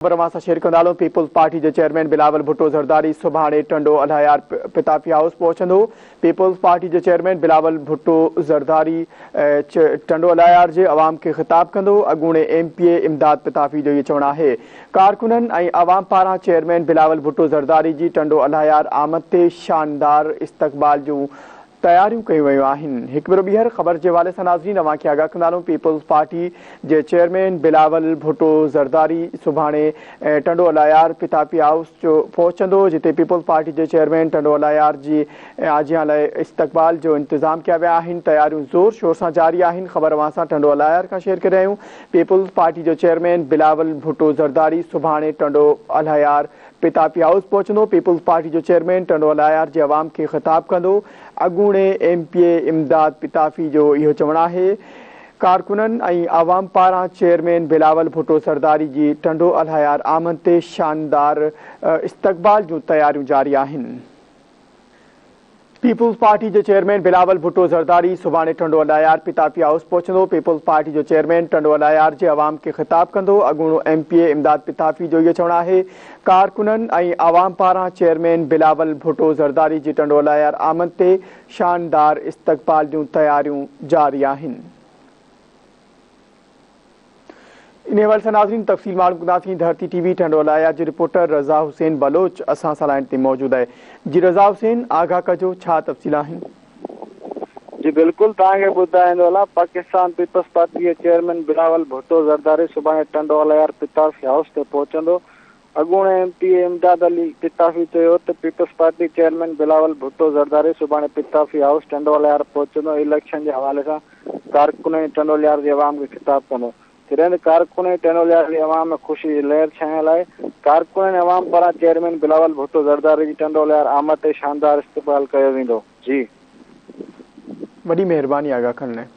خبر اوهان سان شيئر ڪندا هلون پيپلز پارٽي جي چيئرمين بلاول ڀٽو زرداري سڀاڻي ٽنڊو الهيار پتافي هائوس پهچندو. پيپلز پارٽي جي چيئرمين بلاول ڀٽو زرداري ٽنڊو الهيار جي عوام کي خطاب ڪندو. اڳوڻي M P A Imdad Pitafi جو اهو چوڻ آهي ڪارڪنن ۽ عوام پاران چيئرمين بلاول ڀٽو زرداري جي ٽنڊو الهيار آمد تي شاندار استقبال جون تياريون ڪيون ويون آهن. هڪ ڀيرو ٻيهر خبر جي حوالي سان ناظرين اوهان کي آگاهه ڪندا هلون پيپلز پارٽي جي چيئرمين بلاول ڀٽو زرداري سڀاڻي ٽنڊو الهيار پتافي هائوس جو پهچندو جتي پيپلز پارٽي جي چيئرمين ٽنڊو الهيار جي آجيان لاء استقبال جو انتظام ڪيا ويا آهن تياريون زور شور سان جاري آهن خبر اوهان سان ٽنڊو الهيار کان شيئر ڪري رهيا آهيون پيپلز پارٽي جو چيئرمين بلاول ڀٽو زرداري سڀاڻي ٽنڊو الهيار پتافي هائوس پهچندو، پيپلز پارٽي جو چيئرمين ٽنڊو الهيار جي عوام کي خطاب ڪندو، اڳوڻي M P A Imdad Pitafi جو اهو چوڻ آهي ڪارڪنن ۽ عوام پاران چيئرمين بلاول ڀٽو زرداري جي ٽنڊو الهيار آمد تي شاندار استقبال جون تياريون جاري آهن. پيپلز پارٽي جي چيئرمين بلاول ڀٽو زرداري سڀاڻي ٽنڊو الهيار پتافي هائوس پهچندو، پيپلز پارٽي جو چيئرمين ٽنڊو الهيار جي عوام کي خطاب ڪندو، اڳوڻو M P A Imdad Pitafi جو اهو چوڻ آهي ڪارڪنن ۽ عوام پاران چيئرمين بلاول ڀٽو زرداري جي ٽنڊو الهيار آمد تي شاندار استقبال جون تياريون جاري آهن. انهي حوالي سان ناظرين تفصيل معلوم ڪنداسين ڌرتي ٽي وي ٽنڊو الهيار جي رپورٽر رضا حسين بلوچ اسان سان لائين تي موجود آهي جي رضا حسين آگاهه ڪجو ڇا تفصيل آهن. جي بلڪل توهان کي ٻڌائيندو هلان پاڪستان پيپلز پارٽي جي چيئرمين بلاول ڀٽو زرداري سڀاڻي ٽنڊو الهيار پتافي هائوس تي پهچندو اڳوڻي M P A Imdad Ali Pitafi چيو ته peoples party chairman Bilawal Bhutto Zardari سڀاڻي پتافي هائوس ٽنڊو الهيار پهچندو ۽ اليڪشن جي حوالي سان ڪارڪن ۽ ٽنڊو الهيار جي عوام کي خطاب ڪندو. جڏهن ته ڪارڪن ۽ ٽنڊو الهيار جي عوام ۾ خوشي جي لهر ڇانيل آهي. ڪارڪن ۽ عوام پاران چيئرمين بلاول ڀٽو زرداري جي ٽنڊو الهيار آمد تي شاندار استقبال ڪيو ويندو. جي. وڏي مهرباني آگاهه ڪرڻ لاء.